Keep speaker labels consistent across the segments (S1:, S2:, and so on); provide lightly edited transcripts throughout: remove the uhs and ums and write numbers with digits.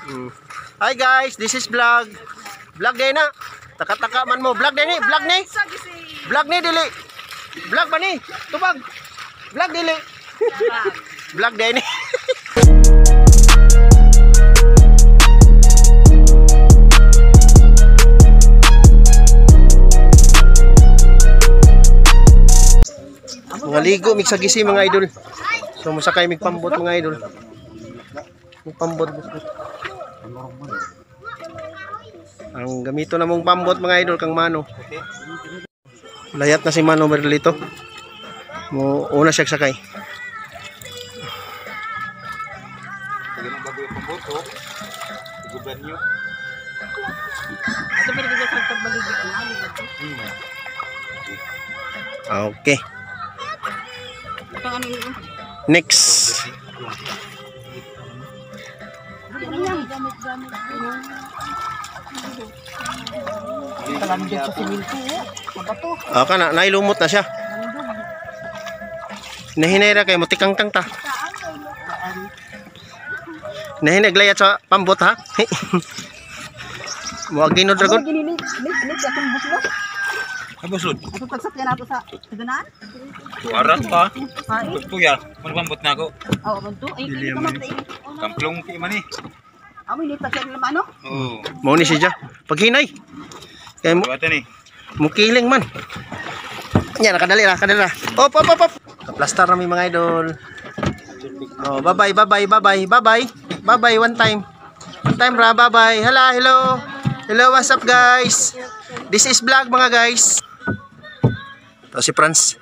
S1: Hi guys, this is vlog. Vlog day na. Taka-taka man mo. Vlog day ni, vlog ni. Vlog ni dili. Vlog ba ni? Tubag. Vlog dili. Vlog day ni. Mga ligo mig sagisi mga idol. So mosakay mig pambot mga idol. Pambot. Ang gamito na mong pambot mga idol kang Mano. Layat na si Mano Merlito. Mo una siya sakay. Okay. Next. Ah, kana nailumot na siya. Nahinay ra kay mutikang-tang ta. Nahinay glayat sa pambot ha. Mo agino dragon.
S2: Abuslod.
S3: Atong pagsakyan nato sa sudanan?
S2: Tuaran pa. Tuya, manpambot na ako.
S3: Oo, banto. Ay,
S1: Dili
S3: ka
S1: man.
S2: Kamplong kay man eh.
S3: Amo ni pagsakyan naman ano?
S2: Oo.
S1: Mao ni siya. Paghinay. Kay mo
S2: Tuwatan eh.
S1: mukiling man. Nya nakadali ra, kadali ra. Op op op op. Kaplastar na mi mga idol. Oh, bye bye bye bye bye bye bye. Bye bye one time. One time ra, bye bye. Hala, hello. Hello, what's up guys? This is vlog mga guys. To si Franz.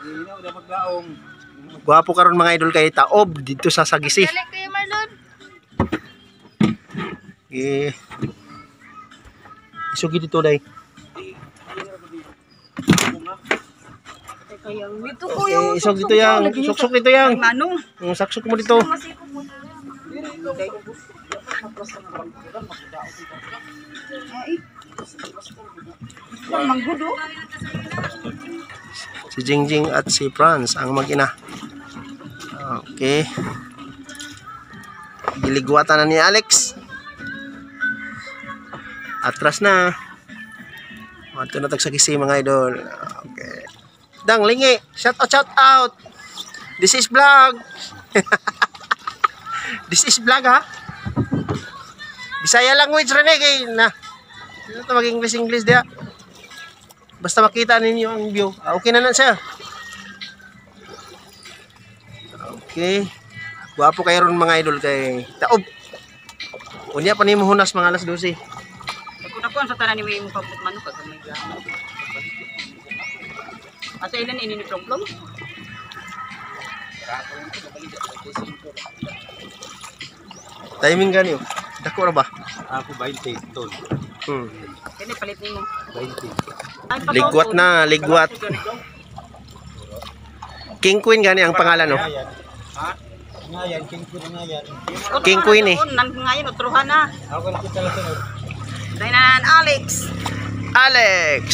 S1: Gwapo karon mga idol kay taob dito sa Sagisi.
S4: Dali kayo Marlon.
S1: Eh. Isugi dito day.
S3: Dito ko yung
S1: Eh, isog dito yang, suksok dito yang.
S3: Manong.
S1: Yung saksok mo dito.
S3: Ay. Manggudo.
S1: Si Jingjing at si Franz ang mag-ina. Okay. Giligwatan na ni Alex. Atras na. Ato na tagsagisi mga idol. Okay. Dang lingi, shout out, shout out. This is vlog. This is vlog ha. Bisaya language rin eh kay na. Dito ta mag English English dia. Basta makita ninyo ang view. Ah, okay na na siya. Okay. Gwapo kayo ron mga idol kay taob. Unya pa nimo hunas mga alas 12.
S3: Kung ako sa tanan ni may imong pambot manok kag may gamo. Asa ilan ini ni plong-plong?
S1: Timing gani oh. Dako ra ba?
S2: Ako 20 tol.
S3: Kini palit nimo.
S2: 20.
S3: Ay,
S1: Ligwat na, ligwat. King Queen gani ang pangalan oh.
S2: Ha? Ngayan, king ko na ngayan.
S1: King Queen eh.
S3: Nan ngayon otruhan na.
S2: Ako lang kita lang sunod.
S3: Dainan Alex.
S1: Alex.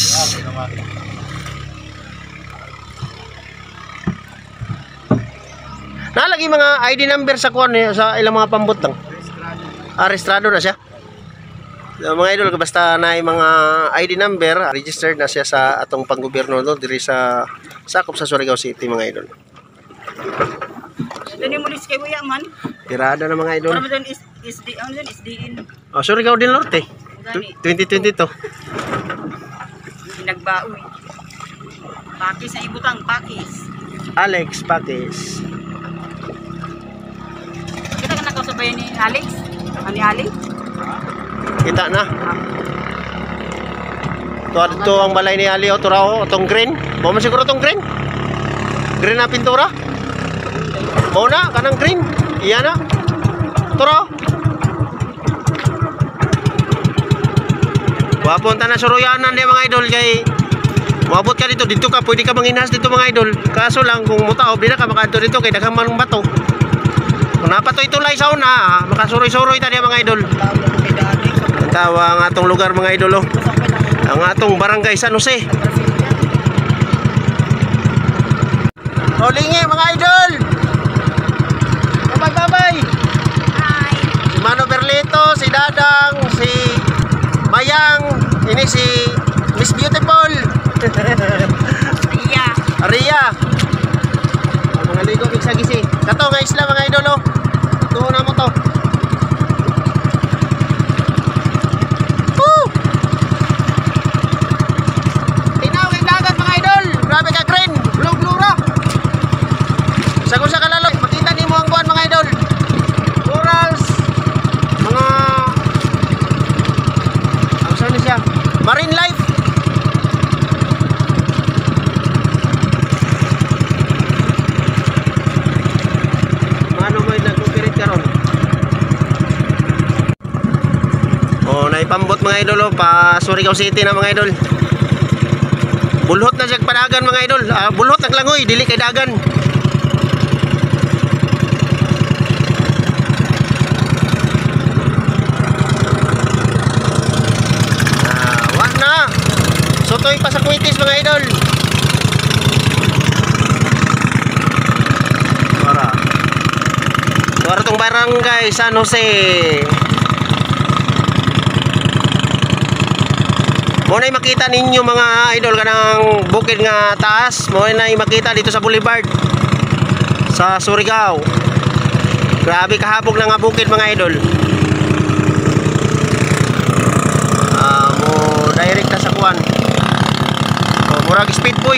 S1: Nalagi mga ID number sa kuan eh, sa ilang mga pambot lang. Ah, registrado na siya. So, mga idol, basta na yung mga ID number, registered na siya sa atong panggobyerno do diri sa sakop sa Surigao City mga idol.
S3: Dani mo lis kay Buya man.
S1: Tirada na mga idol.
S3: Para mo is SD ano dyan SDN.
S1: Oh, Surigao del Norte.
S3: Gani
S1: 2022.
S3: nagbaoy. Pakis na ibutang pakis.
S1: Alex Patis.
S3: Kita ka nakasabayan ni Alex? Ani Ali?
S1: Kita na. Ito ang balay ni Ali o Turao, itong green. Mo man siguro itong green. Green na pintura. Mo na kanang green. Iya na. Turao. Wapunta na suruyanan di mga idol kay moabot ka dito, dito ka pwede ka manginhas dito mga idol. Kaso lang kung mutaob di na ka makaadto dito kay daghang man bato. Kung napatoy tulay sa una, makasuroy-suroy ta diya mga idol. Tawa ang atong lugar mga idol oh. Ang atong barangay San Jose. Olingi mga idol. Bye bye bye.
S4: Hi.
S1: Si Mano Perlito, si Dadang, si Mayang, ini si Miss Beautiful.
S3: Iya.
S1: Ria. Ang mga ligo mig Sagisi. Kato nga isla mga idol oh. Tuo na mo to. Woo! Tinaw ang dagat mga idol. Grabe ka green. Blue blue ra. Sa kung sa kalalo, makita nimo ang buwan mga idol. Corals, mga ang saan siya? Marine life. Ano mo yung nag-cooperate karon? Oh, naipambot mga idol oh, pa Surigao City na mga idol. Bulhot na siya padagan mga idol. Bulhot ang langoy, dili kay dagan. Wa na. Sutoy pa sa kwitis mga idol. Para. Para tong barangay San Jose. Mo na makita ninyo mga idol kanang bukid nga taas, mo na makita dito sa Boulevard sa Surigao. Grabe kahabog na nga bukid mga idol. Mo direct ta sa kuan. Oh, murag speed boy.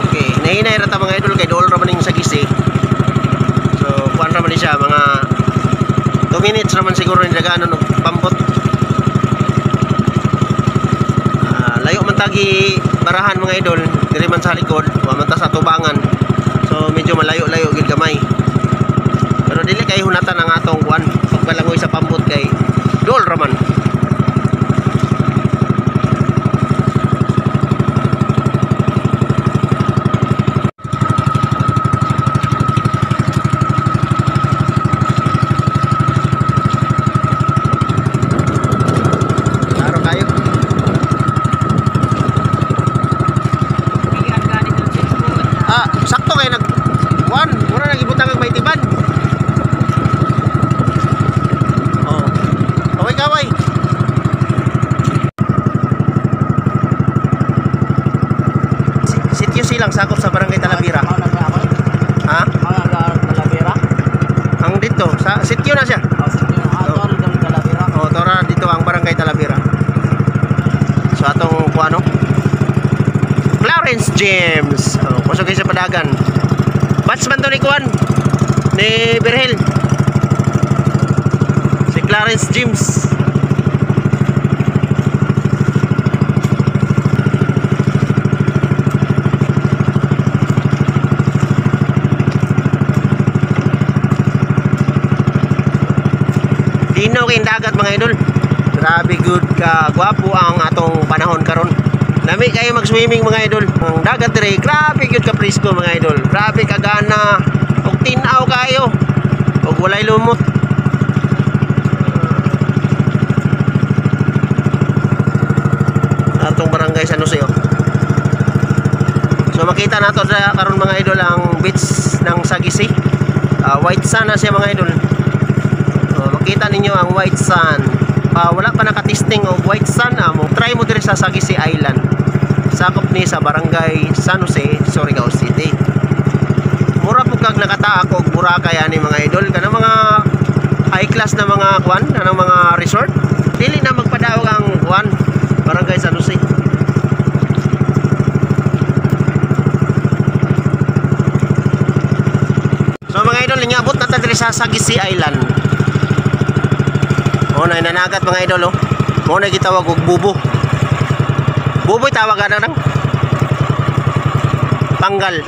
S1: Okay, nahinay ra ta mga idol kay dool ra man ning Sagisi. So, kuan ra man ni siya mga 2 minutes ra man siguro ni daganon og pambot. Layo man tagi barahan mga idol, diri man sa likod, wa man ta sa tubangan. So medyo malayo-layo gid gamay. Pero dili kay hunatan ang atong kuan pagbalangoy sa pambot kay dool ra man. Klaro kayo. Sakto kay nag kuan, mura nang ibutang ang may tiban. Oh. Okay kaway. Sitio Silang sakop sa Barangay Talavera. Ha? Ang dito sa sitio na siya. Oh, tora dito ang Barangay Talavera. So atong kuano? Clarence James. Oh, kusog sa padagan. Batchman to ni kuan ni Berhel. Si Clarence James. Dino kay dagat mga idol. Grabe good ka gwapo ang atong panahon karon. Lami kayo mag-swimming mga idol. Ang dagat dire grabe gyud ka presko mga idol. Grabe ka gana. Og tin-aw kayo. Og walay lumot. Atong barangay San Jose oh. So makita nato sa karon mga idol ang beach ng Sagisi. White sand na siya mga idol. So, makita ninyo ang white sand. Wala pa nakatesting og white sand, mo try mo diri sa Sagisi Island. Sakop ni sa barangay San Jose, Surigao City. Mura po kag nakataak og Boracay ani mga idol, kanang mga high class na mga kuan, kanang mga resort. Dili na magpadaog ang kuan, barangay San Jose. So mga idol, niabot na ta diri sa Sagisi Island. Oh, nay nanagat mga idol oh. Mo na gitawag og bubo. Buboy tawag ana nang panggal.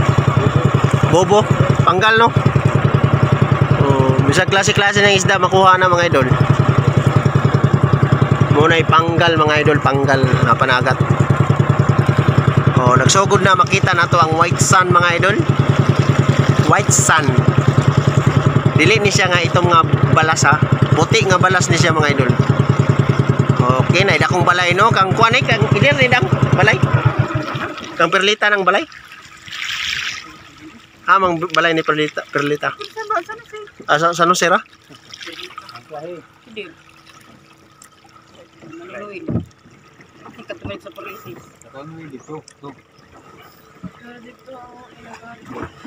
S1: Bobo, panggal no. Oh, bisag klase-klase ng isda makuha na mga idol. Mo nay panggal mga idol, panggal nga panagat. Oh, nagsugod na makita nato ang white sand mga idol. White sand. Dili ni siya nga itong nga balas ha. Puti nga balas ni siya, mga idol. Okay, na akong balay, no. Kang kuan eh, kang ilir ni dang balay. Kang Perlita ng balay. Ha, mang balay ni Perlita, Perlita.
S3: Saan ba? Saan siya?
S1: Ah, sa ano sira?
S3: Hindi. Manunuin. Hindi ka tumalik sa polisis.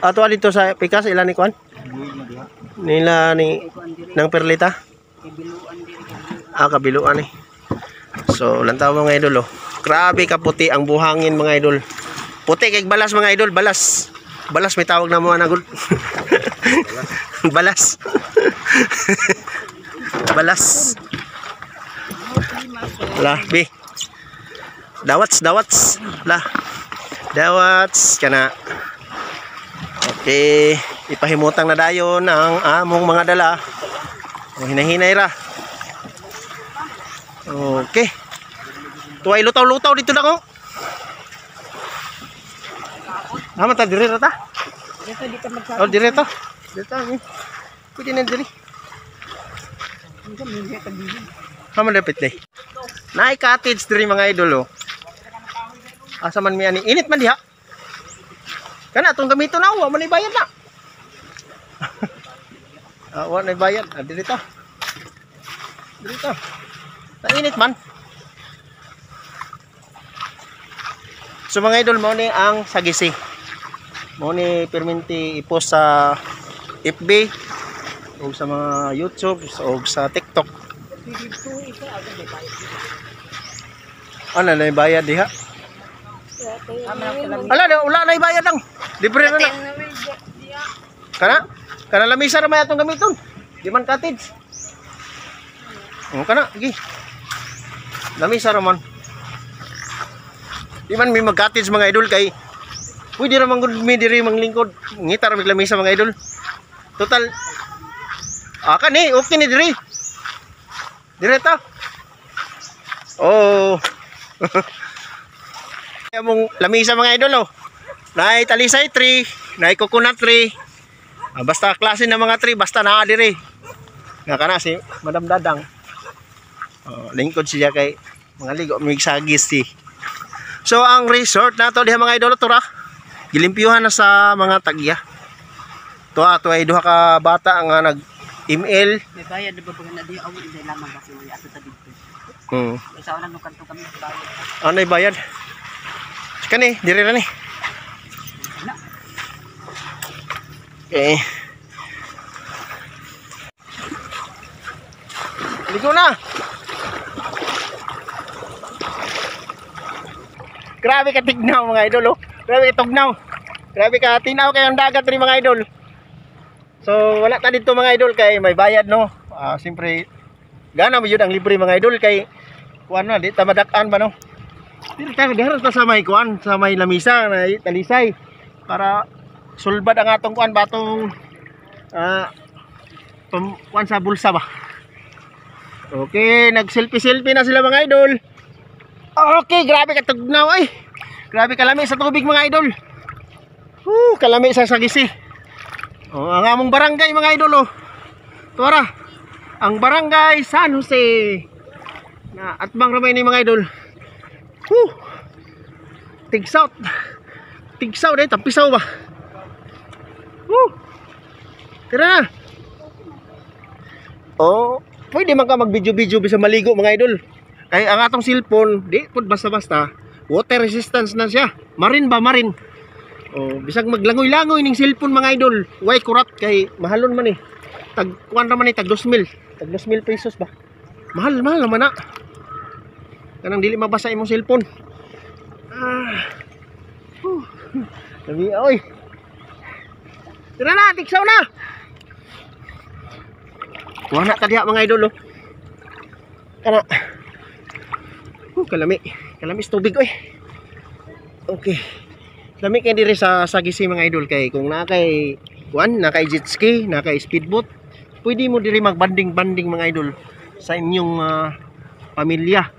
S1: Ato dito sa pikas ila ni kuan? Nila ni
S3: Kay kuan diri.
S1: ng Perlita.
S3: Kay biluan diri. Kay biluan.
S1: Ah, kabiluan eh. So, lantaw, mga idol, oh. Grabe ka puti ang buhangin, mga idol. Puti kay balas, mga idol, balas. Balas may tawag na mo na gud. Balas. Balas. La, B. Dawats, dawats. La. Dawats kana. Okay, ipahimutang na dayon ang among mga dala. O, hinahinay ra. Okay. Tuway lutaw-lutaw dito na ko. Tama ta dire ra ta.
S3: Dito dito magsa.
S1: Oh, dire ta. Dire ta. Eh. Pwede na dire. Tama dapat day. Naay cottage diri, mga idol, oh. Asa man mi ani? Init man diha. Kana atong gamito na, wa man bayad na. Ah, wa na bayad. Ah, dire ta. Dire ta. Nainit man. So mga idol, mo ni ang Sagisi. Mo ni perminti i-post sa FB o sa mga YouTube o sa TikTok. Ano na bayad diha? Ala, wala na bayad lang. Libre na na. Kana? Kana lamisa ra may atong gamiton. Di man cottage. Oh, kana, sige. Lamisa ra man. Di man may mag-cottage, mga idol, kay pwede ra man gud mi diri manglingkod. Ngita ra mig lamisa, mga idol. Total. Ah, kani, okay ni diri. Dire ta. Oh. Kaya mong lamisa, mga idol, oh. Naay talisay tree, naay coconut tree. Ah, basta klase ng mga tree, basta naa diri. Nga kana si Madam Dadang. Oh, lingkod siya kay mga ligo mig sagis si. So ang resort nato diha, mga idol, tura. Gilimpyuhan na sa mga tagya. Tuwa to ay duha ka bata nga nag ML.
S3: May bayad na ba pag na di aw hindi lamang kasi wala ato ta dito. Isa lang nung kanto kami bayad.
S1: Ano bayad? Kani, diri ra ni. Okay. Ligo na. Grabe ka tignaw, mga idol, oh. Grabe ka tugnaw. Grabe ka tinaw kayo ang dagat rin, mga idol. So wala ta dito, mga idol, kay may bayad, no. Ah, siyempre gana mo yun ang libre, mga idol, kay kuan na di ta madak-an ba, no. Dili ta dihara ta sa may kuan, sa may lamisa na talisay para sulbad ang atong kuan batong kuan sa bulsa ba. Okay, nag-selfie-selfie na sila, mga idol. Okay, grabe ka tugnaw ay. Grabe kalami sa tubig, mga idol. Woo, kalami sa Sagisi. Oh, ang among barangay, mga idol, oh. Tuara. Ang barangay San Jose. Na atbang ramay ni mga idol. Woo. Tigsaw. Tigsaw dai tampisaw ba. Woo. Tara na. Oh, pwede man ka mag-video-video bisa maligo, mga idol. Kay ang atong cellphone, di pud basta-basta. Water resistance na siya. Marin ba, marin. Oh, bisag maglangoy-langoy ning cellphone, mga idol. Way kurat kay mahalon man eh. Tag kuan ra man eh, tag 2,000. Tag 2,000 pesos ba? Mahal, mahal naman na. Kanang dili mabasa imong cellphone. Ah. Whew. Lami oy. Tara na, tigsaw na. Kuha na ta diha, mga idol, oh. Kana. Kalami. Kalami sa tubig oy. Okay. Lami kay diri sa Sagisi, mga idol, kay kung naa kay kuan, naa kay jet ski, naa kay speedboat, pwede mo diri magbanding-banding, mga idol, sa inyong pamilya.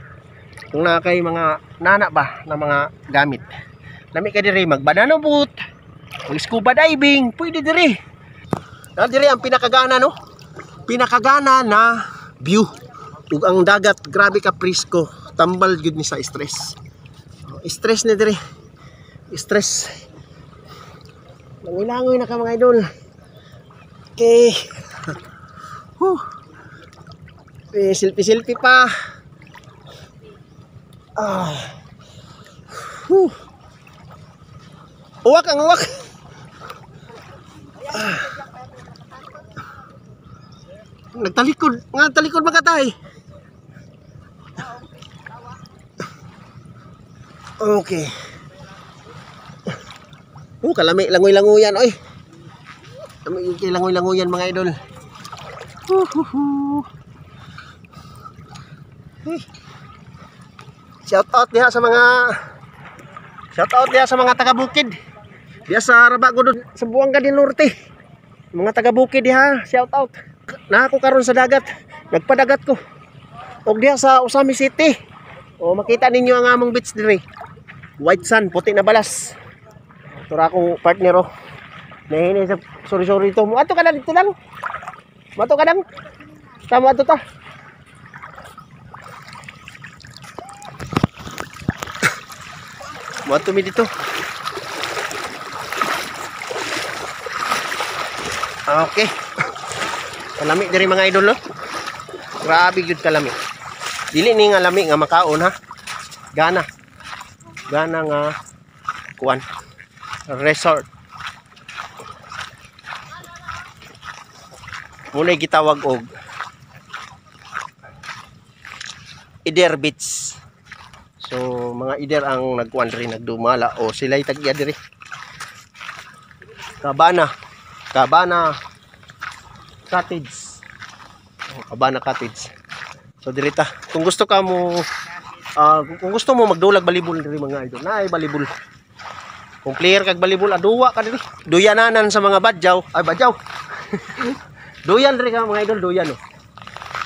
S1: Kung naa kay mga nana ba na mga gamit. Lami kay diri mag banana boat. Mag scuba diving, pwede diri. Na diri ang pinakagana, no? Pinakagana na view. Ug ang dagat grabe ka presko. Tambal gyud ni sa stress. Stress ni diri. Stress. Langoy-langoy na ka, mga idol. Okay. Huh. Eh, selfie-selfie pa. Ah. Huh. Uwak ang uwak. Ah. Nagtalikod, nga talikod makatay. Okay. Oh, kalami langoy-langoyan oy. Kalami yung langoy-langoyan, mga idol. Huhuhu. Hey. Shout out diha sa mga Shout out diha sa mga taga-bukid. Diha sa Rabago, sa Buanga del Norte. Mga taga-bukid diha, shout out. Na ako karon sa dagat. Nagpadagat ko. Og diha sa Ozamiz City. O makita ninyo ang among beach diri. White sand, puti na balas. Tura akong partner oh. Nahini sa sorry sorry to. Ato ka na dito lang. Mato ka lang. Tama ato ta. Mato mi dito. Okay. Kalami diri, mga idol, no. Grabe gyud kalami. Dili ni nga lami nga makaon ha. Gana. Gana nga kuan. Resort. Muna gitawag og Ider Beach. So mga Ider ang nagkuan diri, nagdumala o sila'y tag-iya diri. Cabana. Cabana Cottage. Oh, Cabana Cottage. So diri ta. Kung gusto ka mo kung gusto mo magdulag balibol diri, mga idol, naay balibol. Kung player kag balibol, aduwa ka diri. Duyananan sa mga badyaw, ay badyaw. Duyan diri ka, mga idol, duyan oh.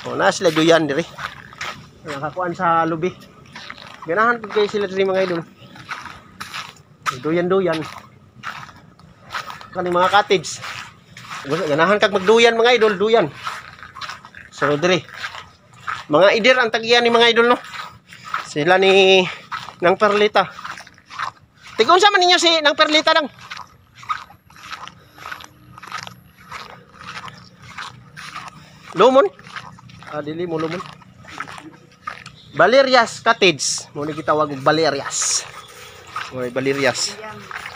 S1: Oh, na sila duyan diri. Nakakuan sa lubi. Ganahan pud kayo sila diri, mga idol. Duyan-duyan. Kani mga cottage. Ganahan kag magduyan, mga idol, duyan. So diri. Mga Ider ang tag-iya ni mga idol, no. Sila ni Nang Perlita. Tig-unsa man ninyo si Nang Perlita nang? Lumon? Ah, dili mo lumon. Valerias Cottage. Mo ni gitawag og Valerias. Mo ni Valerias.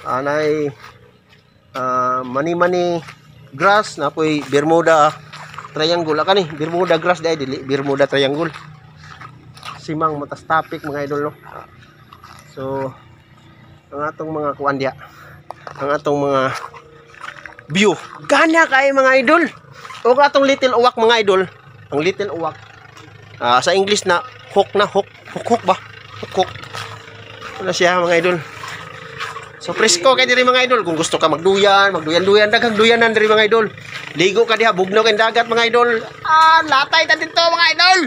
S1: Anay mani-mani grass na poy Bermuda Triangle. Ah, kani Bermuda grass dai, dili Bermuda Triangle. Simang matas topic, mga idol, no. So ang atong mga kuan diha, ang atong mga view. Gana kay mga idol. O atong little uwak, mga idol. Ang little uwak. Sa English na hook na hook, hook hook ba? Hook hook. Wala siya, mga idol. So presko kay diri, mga idol. Kung gusto ka magduyan, magduyan-duyan, daghang duyanan diri, mga idol. Ligo ka diha, bugnaw kay dagat, mga idol. Ah, latay ta dito, mga idol.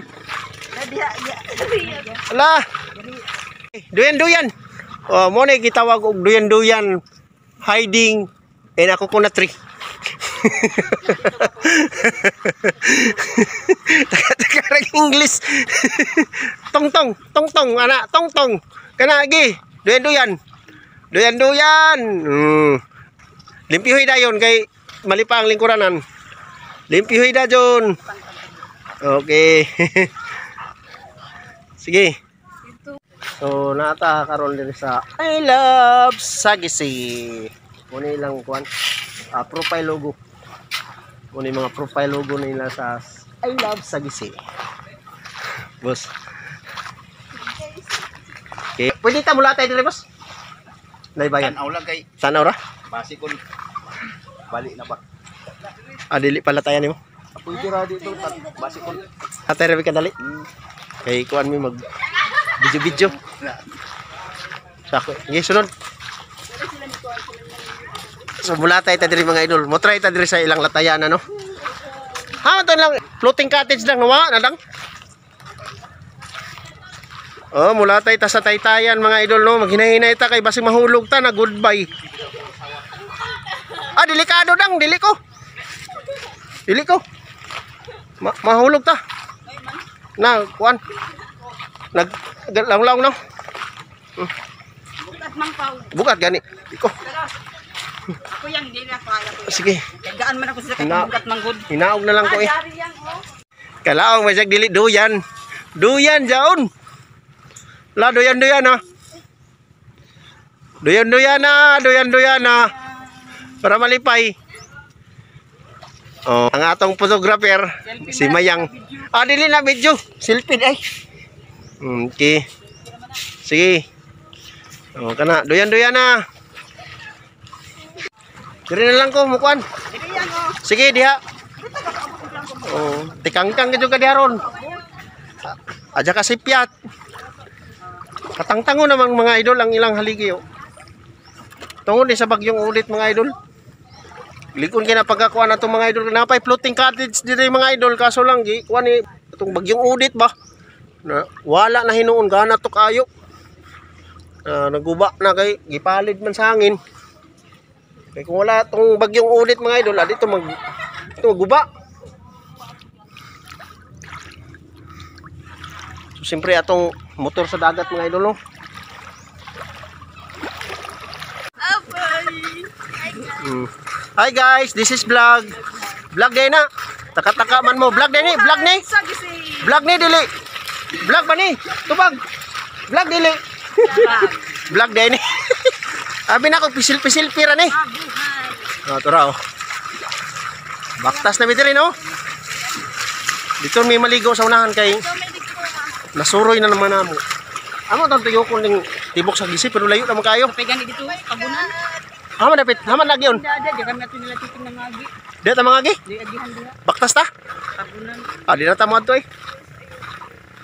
S1: Ala. Duyan-duyan. Oh, mo na gitawag og duyan-duyan hiding in a coconut tree. Taga English. Tong-tong, tong-tong, ana, tong-tong. Kana gi, duyan-duyan. Duyan-duyan. Limpihoy dayon kay malipa ang lingkuranan. Limpihoy dayon. Okay. Sige. So nata karon diri sa I Love Sagisi. Muna ilang kuan, profile logo. Muna yung mga profile logo nila sa I Love Sagisi. Boss. Okay. Pwede ta mula tayo diri, boss? Naibayan.
S2: Tanaw lang kay
S1: Tanaw ra?
S2: Basi kon balik na ba?
S1: Ah, dili pala tayo nimo.
S2: Pwede ra dito basi kon.
S1: Atay ra ka dali. Kay kuan mi mag video-video. Sako. Sige, sunod. So mula tayo ta diri, mga idol. Mo try ta diri sa ilang latayan, ano. Ha, man lang floating cottage lang nawa na lang. Oh, mula tayo ta sa taytayan, mga idol, no. Maghinay-hinay ta kay basing mahulog ta na goodbye. Ah, delikado dang, dili ko. Dili ko. Mahulog ta. Na, kuan. Nag langlaw na.
S3: Bukat mang pau.
S1: Bukat gani. Iko.
S3: Ako yang dili ako kaya ko.
S1: Sige.
S3: Gaan man ako sa kay
S1: Na-
S3: bukat manggod.
S1: Hinaog na lang ko eh.
S3: Dari yang oh.
S1: Kalaong may siyag dili duyan. Duyan jaon. La duyan duyan ah. Duyan duyan na, duyan duyan na. Para malipay. Oh, ang atong photographer si Mayang. Ah, dili na video. Selfie ay. Okay. Sige. Oh, kana duyan duyan na. Diri na lang ko mukuan.
S3: Dili yang oh.
S1: Sige diha. Oh, tikangkang gid ka diha ron. Aja ka sipyat. Katangtango namang mga idol ang ilang haligi oh. Tungod ni sa bagyong ulit mga idol. Likon kay na pagkakuha na itong mga idol. Napay floating cottage diri mga idol, kaso lang gi kuan ni itong bagyong ulit ba. Na, wala na hinuon gana to kayo. Naguba na kay gipalid man sa hangin. Kay kung wala tong bagyong ulit mga idol, dito mag ito guba. So siyempre atong motor sa dagat mga idol no. Hi guys, this is vlog. Vlog day na. Taka-taka man mo. Vlog day ni, vlog ni. Vlog ni dili. Vlog ba ni? Tubag. Vlog dili. Vlog day ni. Abi na ko pisil-pisil pira ni. Ah, tura oh. Baktas na mi diri no. Dito may maligo sa unahan kay nasuroy na naman namo. Amo tang tuyokon ning tibok sa gisi pero layo naman kayo.
S3: Kapay gani dito tabunan.
S1: Haman dapit, haman lagi yun.
S3: Ada di kami ato nila titing nangagi.
S1: Di ta mga gi.
S3: Di agihan diha
S1: Baktas ta.
S3: tabunan.
S1: Ah, di na ta mo adto eh.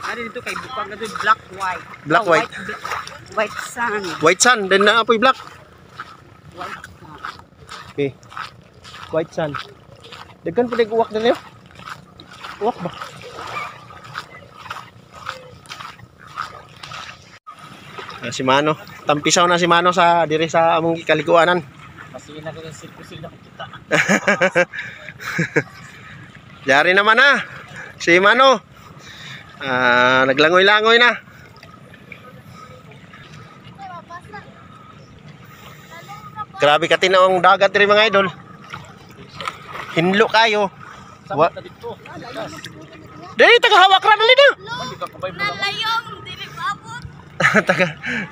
S3: Ari dito kay bukag na black white.
S1: Black,
S3: Oh,
S1: white.
S3: White sand.
S1: White sun, then na apoy black.
S3: White sand.
S1: Okay. White sun. Daghan pa uwak dali. Uwak ba? Ah, si Mano. Tampisaw na si Mano sa diri sa among kaliguanan.
S2: Masina ko yung silpi na kita.
S1: Yari naman na. Si Mano. Ah, naglangoy-langoy na. Grabe ka tinaong dagat diri mga idol. Hinlo kayo. Wa
S2: Dito.
S1: Dili taga hawak ra dali na.
S4: Nalayong, dili maabot.
S1: Taga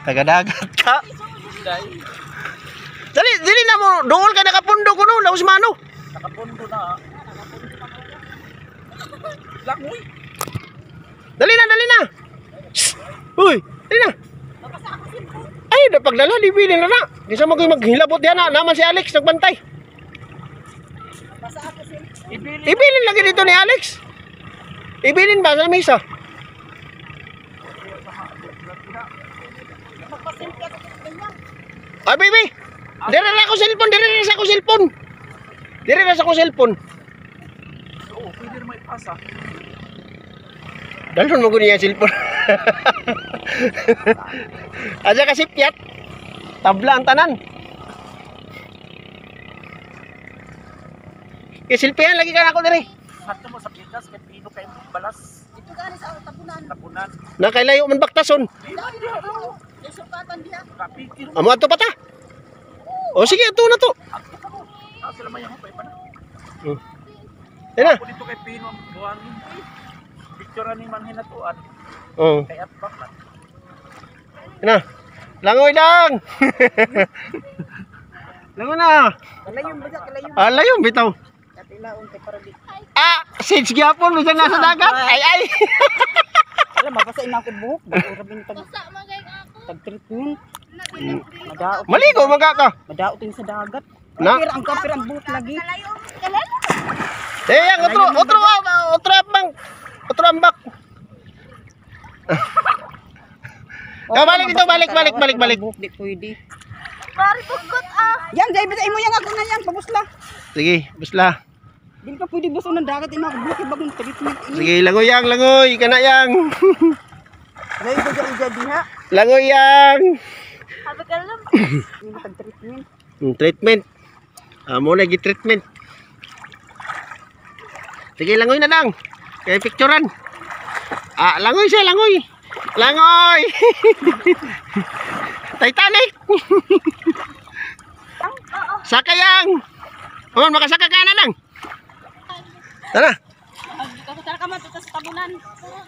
S1: taga dagat ka. Dali dili na mo duol ka nakapundo kuno laos mano.
S2: Nakapundo na. Langoy.
S1: Dali na, dali na. Shh! Uy, dali na. Ay, napagdala, di bilin na na. Di sa mag maghilabot diyan na. Naman si Alex, nagbantay. Ibilin lagi dito ni Alex. Ibilin ba sa mesa? Ay, baby. Dire na ako cellphone, dire na sa ako cellphone. Dire na sa ako cellphone.
S2: Oo, pwede na maipasa.
S1: Dalhon mo ko niya cellphone. Aja kasi piyat. Tabla ang tanan. Kay silpihan lagi ka na ako diri.
S2: Hato mo sa pitas kay pino kay balas.
S3: Dito gani sa tabunan.
S2: Tapunan.
S1: Nakailayo man baktason.
S3: Kay sukatan diha.
S2: Kapikir.
S1: Amo ato pa ta. O sige, ato na to.
S2: Ato ka mo. Ah, sila may pa ipa na.
S1: Yan na.
S2: Ako dito kay pino ang buhangin. Picture ni manhin na tuan.
S1: Oh,
S2: Kay atbak na.
S1: yan na. Langoy lang. Langoy na.
S3: Kalayon ba kalayon?
S1: Ah, layo bitaw.
S3: Katilaon kay para di.
S1: Ah, since gyapon bisan nasa dagat. Ay ay.
S3: Alam mabasa ina ko buhok, bago ra bin tag
S4: Basta magay ako.
S3: tag treatment. Madaot.
S1: Maligo maga ka.
S3: Madaot din sa dagat.
S1: Na?
S3: Kapir ang kapir ang buhok lagi.
S4: Kalayong, kalayong.
S1: Eh, ang otro, otro, ah, otro ambang. Otro ambak. Ah, balik dito, balik, balik, balik, balik.
S3: Buhok di pwede.
S4: Mari bukot ah.
S3: Yang jay bitay mo yang ako na yang pabusla.
S1: Sige, busla.
S3: Di pa pwede buso ng dagat ina ako buhok bagong treatment ini.
S1: Sige, langoy yang, langoy. Kana yang.
S3: Layo ba ija diha?
S1: Langoy yang.
S4: Sabi ka lang.
S3: Ini tag treatment.
S1: Treatment. Mo na gi-treatment. Sige, langoy na lang. Kay picturean. Ah, langoy siya, langoy. Langoy. Titanic. Sakayang. Oh, makasaka ka na lang. Tara.
S4: Sa tabunan.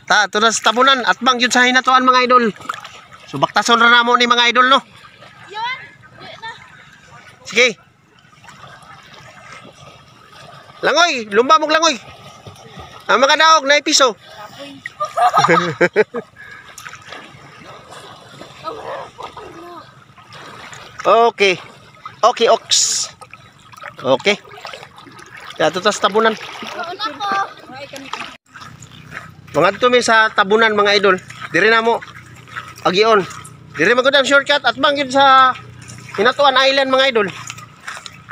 S1: Ta, ito na sa tabunan. At bang yun sa hinatuan, mga idol. So baktason ra namo ni mga idol, no.
S4: Yun. Yun na.
S1: Sige. Langoy, lumba mong langoy. Ang mga daog na piso. Okay. Okay, ox. Okay. Kaya ito sa tabunan.
S4: Mauna ko.
S1: Mga dito mi sa tabunan, mga idol. Dire na mo. Agion. Dire magud ang shortcut at bang yun sa Hinatuan Island, mga idol.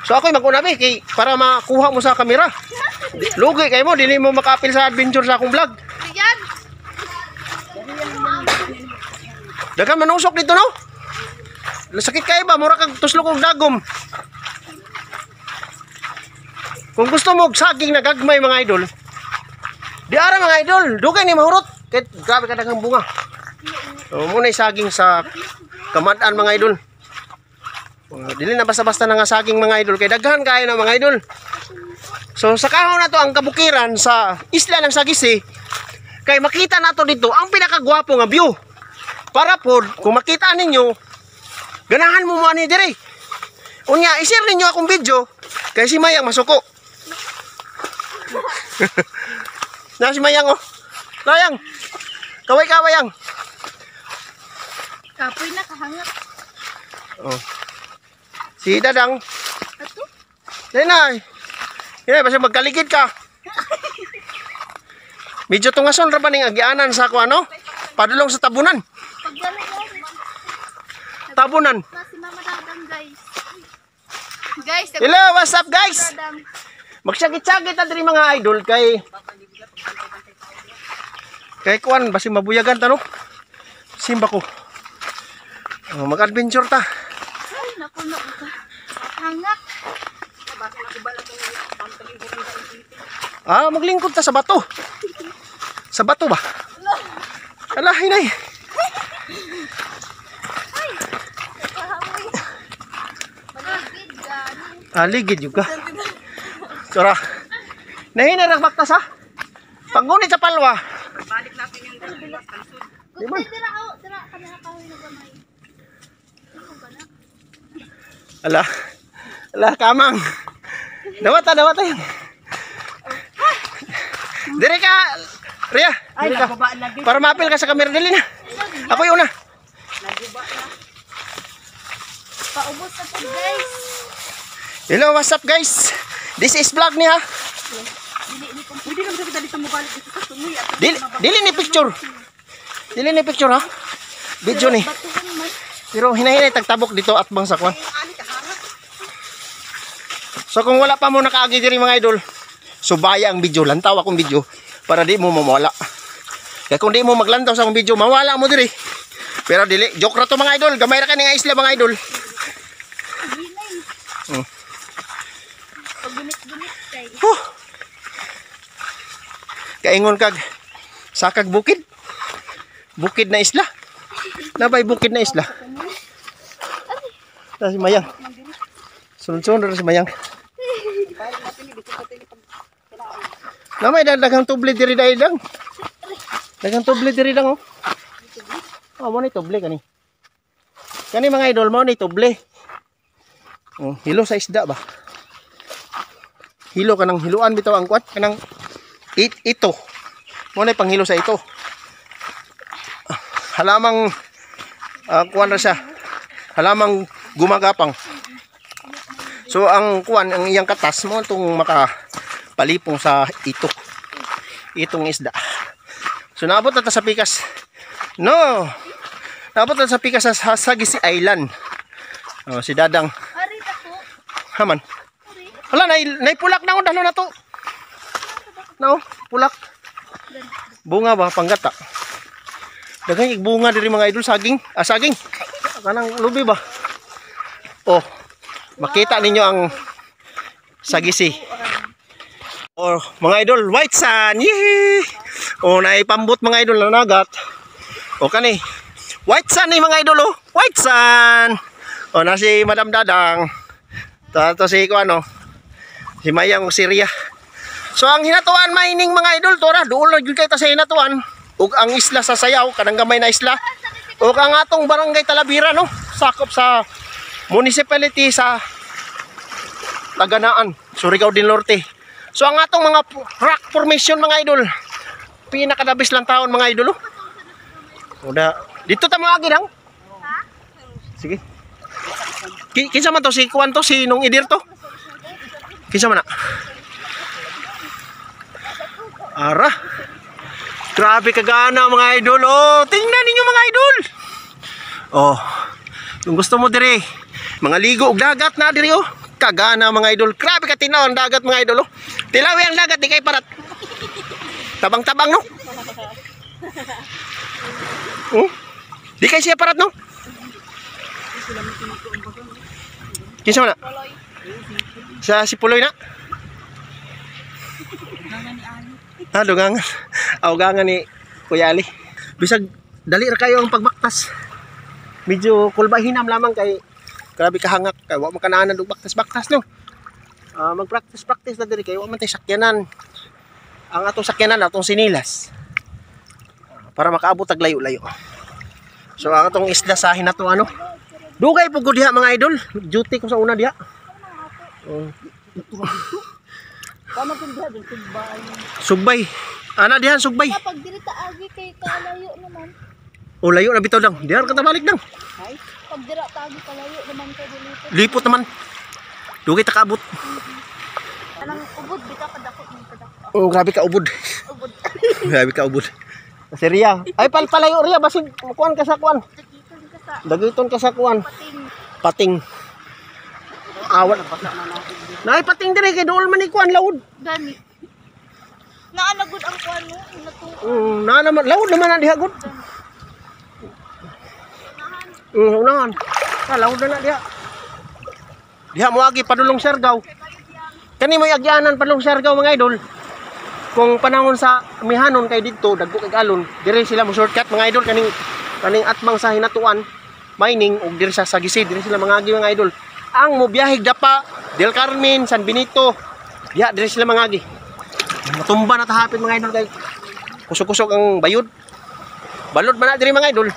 S1: So ako'y mag-una be kay para makuha mo sa kamera. Lugi kay mo dili mo makaapil sa adventure sa akong vlog.
S4: Yan.
S1: Daghan manusok dito, no? Sakit kay ba mura kag tuslok og dagom. Kung gusto mo og saging na gagmay, mga idol. Di ara, mga idol, dugay ni mahurot. Kay grabe ka daghang bunga. So mo na saging sa kamad-an, mga idol. Dili na basta-basta na nga saging, mga idol, kay daghan kayo na, mga idol. So sa kahon na to ang kabukiran sa isla ng Sagisi kay makita nato dito ang pinakagwapo nga view. Para pod kung makita ninyo ganahan mo mo ani dire. Unya i-share ninyo akong video kay si Mayang masuko. Na si Mayang oh. Mayang. Kaway-kaway ang.
S4: Kapoy na kahangap.
S1: Oh. Si Dadang.
S4: Ato?
S1: Dali na. Yan, basta magkaligid ka. Medyo tungason ra ba ning agianan sa ako ano? Padulong sa tabunan.
S4: Pagdala yan.
S1: Tabunan.
S4: Na si Mama Dadang, guys. Guys,
S1: Hello, what's up, guys?
S4: Dadang.
S1: Magsagit-sagit ta diri, mga idol, kay kay kuan basi mabuyagan ta, no. Simba ko. Oh, mag-adventure ta.
S4: Ay, naku na ka. Hangak.
S1: Ah, maglingkod ta sa bato. Sa bato ba? Ala, hinay.
S4: Kahamoy. Maligid gani.
S1: Ah, ligid yun ka. Sura. Nahina ra baktas ha. Paggunit sa palwa.
S3: Balik natin yung kansud.
S1: Di man.
S4: Dira oh, dira kami kahoy na gamay. Ano ba na?
S1: Ala. Ala, kamang. Dawata, dawata yan. Dire ka, Ria.
S3: Ay,
S1: Dire ka.
S3: nagbaba lagi.
S1: Para maapil ka sa camera, dali na. Ako yung una.
S3: Naguba na.
S4: Paubos na po, guys.
S1: Hello, what's up, guys? This is vlog niya.
S3: Pwede naman sa kita dito mabalik dito sa tungoy at
S1: Dili, dili ni picture. Dili ni picture ha. Video ni.
S4: Batuhan man.
S1: Pero hinahinay tagtabok dito at bang sakwan. So kung wala pa mo nakaagi diri, mga idol, subaya ang video, lantaw akong video para di mo mawala. Kaya kung di mo maglantaw sa akong video, mawala mo diri. Pero dili, joke ra to, mga idol. Gamay ra kani nga isla, mga idol.
S4: Ginay. Pag-gunit-gunit kay.
S1: Huh. Kaingon kag sakag bukid. Bukid na isla. Nabay bukid na isla. Ta si Mayang. Sunod-sunod ra si Mayang. Namay daghang tubli diri dai dang. Daghang tubli diri dang oh. Oh, mo ni tubli kani. Kani, mga idol, mo ni tubli. Oh, hilo sa isda ba? Hilo kanang hiluan bitaw ang kwan kanang ito mo na panghilo sa ito halamang kuan ra siya, halamang gumagapang. So ang kuan, ang iyang katas mo itong makapalipong sa ito, itong isda. So naabot na ta sa pikas, no? Naabot na ta sa pikas sa Sagisi Island. Oh, si Dadang.
S4: Ari ako.
S1: Haman.
S4: Ari.
S1: Hala, naipulak na ako, dalo na to. No, pulak. Bunga ba, panggata. Daghang bunga diri, mga idol, saging. Ah, saging. Kanang lubi ba? Oh, makita ninyo ang Sagisi. Oh, mga idol, white sand. Yee! Oh, naipambot mga idol na nagat. O kani. White sand ni mga idol oh. White sand. O na si Madam Dadang. Tato si ko ano. Si Mayang ug si Ria. So ang Hinatuan Mining mga idol, tora duol na gyud kay ta sa Hinatuan ug ang isla sa Sayaw, kanang gamay na isla. Ug ang atong barangay Talavera no, sakop sa municipality sa Taganaan, Surigao del Norte. So ang atong mga rock formation mga idol, pinakadabis lang taon mga idol. Oh. Uda, dito ta mga agi dang. Sige. Kinsa man to si kuan to si nung idir to? Kinsa man na? Ara. Grabe kagana mga idol. Oh, tingnan ninyo mga idol. Oh. Kung gusto mo dire, mga ligo og dagat na dire oh. Kagana mga idol. Grabe ka tinaw ang dagat mga idol oh. Tilawi ang dagat di kay parat. Tabang-tabang no. Oh. Di kay siya parat no. Kinsa man na? Sa si Puloy na. Ah, dugangan. Awgangan ni Kuya Ali. Bisag dali ra kayo ang pagbaktas. Medyo kulbahinam lamang kay grabe kahangak kay wa man kanaanan og baktas-baktas no. Ah, mag-practice practice na diri kay wa man tay sakyanan. Ang atong sakyanan atong sinilas. Para makaabot tag layo-layo. So ang atong isla sa Hinatuan ano. Dugay po ko diha mga idol. Duty ko sa una diha. Oh. Sugbay. Ana diha sugbay.
S4: Kapag diri ta agi kay kalayo naman.
S1: O layo na bitaw dang. Diha ka tabalik dang.
S4: Pag dira ta agi kalayo naman kay dilipot.
S1: Lipot naman. Dugay ta kaabot.
S4: Anang ubod bitaw kadako man kadako.
S1: Oh, grabe ka ubod.
S4: Ubod.
S1: Grabe ka ubod. Si Ria. Ay palpalayo Ria basig kuan ka sa kuan.
S4: Dagiton ka sa
S1: Dagiton ka sa kuan.
S4: pating.
S1: Pating. Awat. Nay pating dire kay dool man ni kuan lawod.
S4: Gani. Naanagod ang kuan no, natuo.
S1: Na naman lawod naman na diha gud. Unahan. Ah, lawod na na diha. Diha moagi padulong Siargao. Kani mo'y agyanan padulong Siargao mga idol. Kung panahon sa mihanon kay didto dagko kay alon, dire sila mo shortcut mga idol kaning kaning atbang sa Hinatuan Mining ug dire sa Sagisi, dire sila mangagi mga idol. Ang mobiyaheg dapa Del Carmen, San Benito, diha dire sila mangagi. Matumba na tahapin mga idol kay kusog-kusog ang bayod. Balod man na dire mga idol.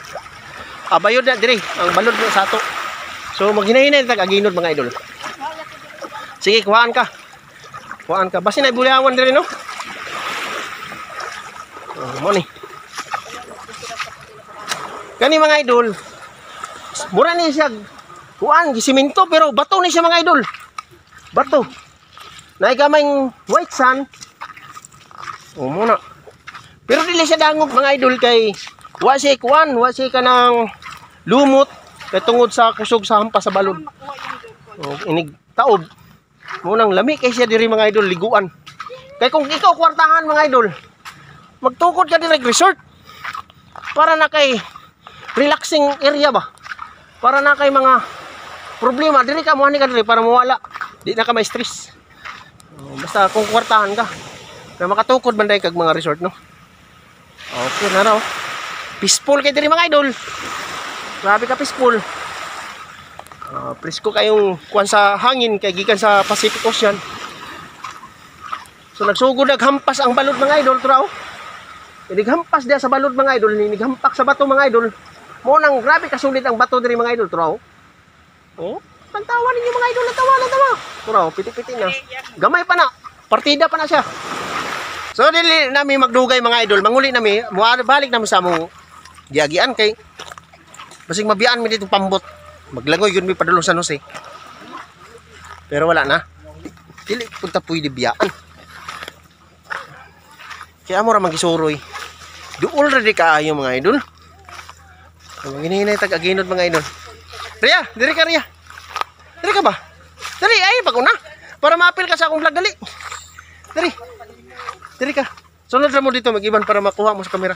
S1: Ah, bayod na dire, ang balod na sa ato. So maghinahinay tag aginod mga idol. Sige, kuhaan ka. Kuhaan ka. Basin ay buliawan dire no. Oh, mo ni. Kani mga idol. Mura ni siya kuan gisiminto pero bato ni siya mga idol. Bato. Naay gamayng white sand. Oh, mo na. Pero dili siya dangog mga idol kay wa siya kuan, wa siya kanang lumot kay tungod sa kusog sa hampas sa balod. Oh, inig taob. Mo nang lami kay siya diri mga idol liguan. Kay kung ikaw kwartahan mga idol, magtukod ka diri resort. Para na kay relaxing area ba? Para na kay mga problema diri ka moani ka diri para mawala. Di na ka may stress. Oh, basta kung kwartahan ka. Kaya makatukod man dai kag mga resort no. Okay na raw. Peaceful kay diri mga idol. Grabe ka peaceful. Presko kayong kuan sa hangin kay gikan sa Pacific Ocean. So nagsugod naghampas ang balod mga idol traw. Nighampas diya sa balod mga idol, nighampak sa bato mga idol. Mo nang grabe kasulit ang bato diri mga idol traw. Oh, pantawa ninyo mga idol, natawa natawa. Traw, piti-piti na. Gamay pa na. Partida pa na siya. So dili nami magdugay mga idol, manguli nami, balik nami sa among giagian kay basig mabiyaan mi dito pambot. Maglangoy yun mi padulong San Jose. Pero wala na. Dili punta pwede biyaan. Kaya mo ra magisuroy. Duol ra di kaayo mga idol. Ang ginihinay tag aginod mga idol. Ria, diri ka Ria. Diri ka ba? Diri ay pag una para maapil ka sa akong vlog dali. Diri. Diri ka. Sunod ra mo dito mag-iban para makuha mo sa kamera.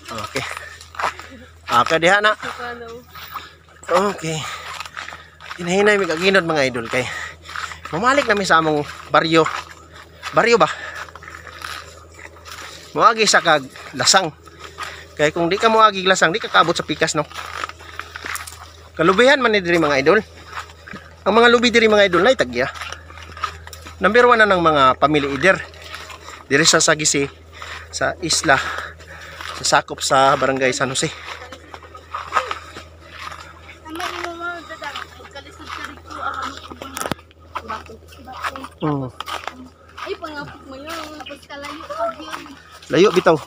S1: Okay. Okay diha na. Okay. Hinahinay mig aginod mga idol kay Mamalik nami sa among baryo. Baryo ba? Moagi sa kag lasang. Kay kung di ka moagi lasang, di ka kaabot sa pikas, no. Kalubihan man ni diri, mga idol. Ang mga lubi diri, mga idol, nay tagya. Number 1 na ng mga family either. Diri sa Sagisi, sa isla, sa sakop sa Barangay San Jose.
S4: Ano imo mo dadang pagkalisod ka dito ako mo bako. Ay, pangapok mo yun. Tapos kalayo pag yun.
S1: Layo bitaw.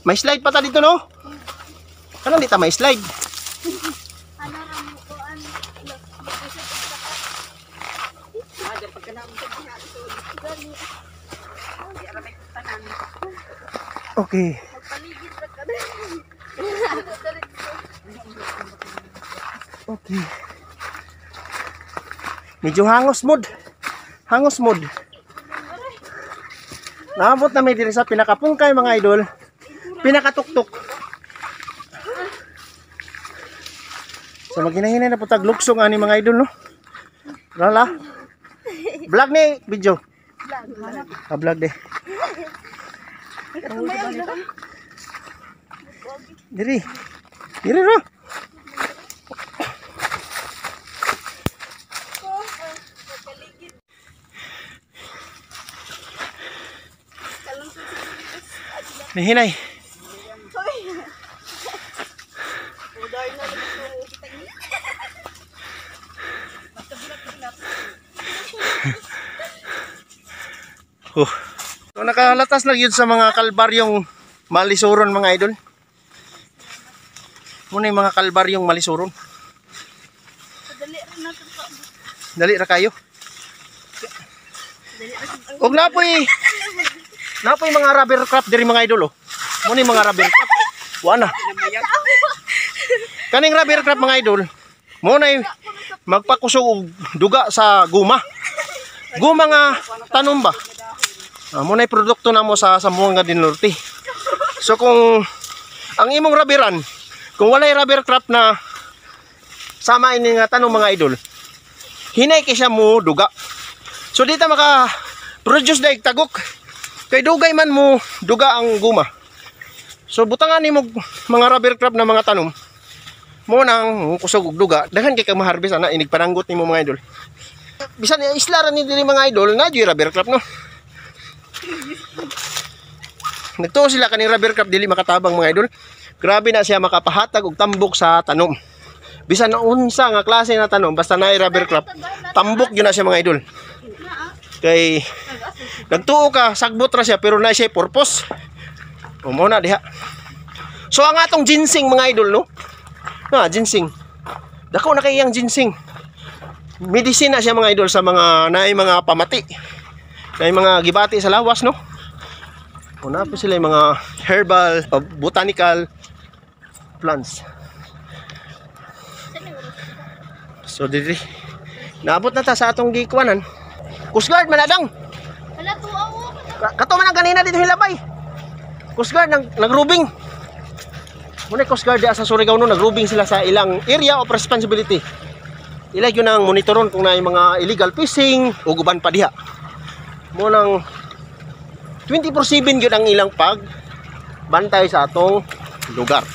S1: May slide pa ta dito, no? Kanang di ta may slide.
S4: Ano ra mo ko an magkalisod ka.
S1: Okay.
S4: Magpaligid ra ka.
S1: Okay. Medyo hangos mod. Hangos mod. Naabot na may diri sa pinakapungkay, mga idol. Pinakatuktok. So maghinay-hinay na po tag luksong ani, mga idol, no. Lala. Vlog ni video. Ah, vlog de. Diri. Diri ro. Nihinay. Oh. So, nakalatas na yun sa mga kalbaryong malisuron, mga idol. Muna yung mga kalbaryong malisuron.
S4: Dali ra nato pa.
S1: Dali ra kayo. Og napoy mga rubber crab diri, mga idol, oh. Muna yung mga rubber crab. Wa na. Kaning rubber crab, mga idol. Mo na magpakusog og duga sa guma. Guma nga tanom ba? Mo na produkto namo sa Zamboanga del Norte. So kung ang imong rubberan, kung walay rubber crab na sama ini nga tanom, mga idol, hinay kay siya mo duga. So di ta maka produce daig tagok. Kay dugay man mo duga ang guma. So butangan nimo mga rubber crab na mga tanom. Mo nang kusog og duga, daghan kay kang maharvest ana inig pananggot nimo, mga idol. Bisan isla ra ni diri, mga idol, na jud rubber crab, no. Nagtuo sila kaning rubber crab dili makatabang, mga idol. Grabe na siya makapahatag og tambok sa tanom. Bisan unsa nga klase na tanom, basta naay rubber crab, tambok yun na siya, mga idol. Kay nagtuo ka sagbot ra siya pero na siya purpose. O mo na diha. So ang atong ginseng, mga idol, no. Na ginseng. Dako na kay iyang ginseng. Medisina siya, mga idol, sa mga naay mga pamati. Naay mga gibati sa lawas, no. O na po sila yung mga herbal, botanical plants. So diri naabot na ta sa atong gikuanan. Coast Guard manadang.
S4: Wala tuaw.
S1: Kato man ang ganina dito hilabay. Coast Guard nang nagrubing. Muna Coast Guard diya sa Surigao, no, nagrubing sila sa ilang area of responsibility. Ila yun ang monitoron kung naay mga illegal fishing o guban pa diha. Mo nang 24/7 gyud ang ilang pag bantay sa atong lugar.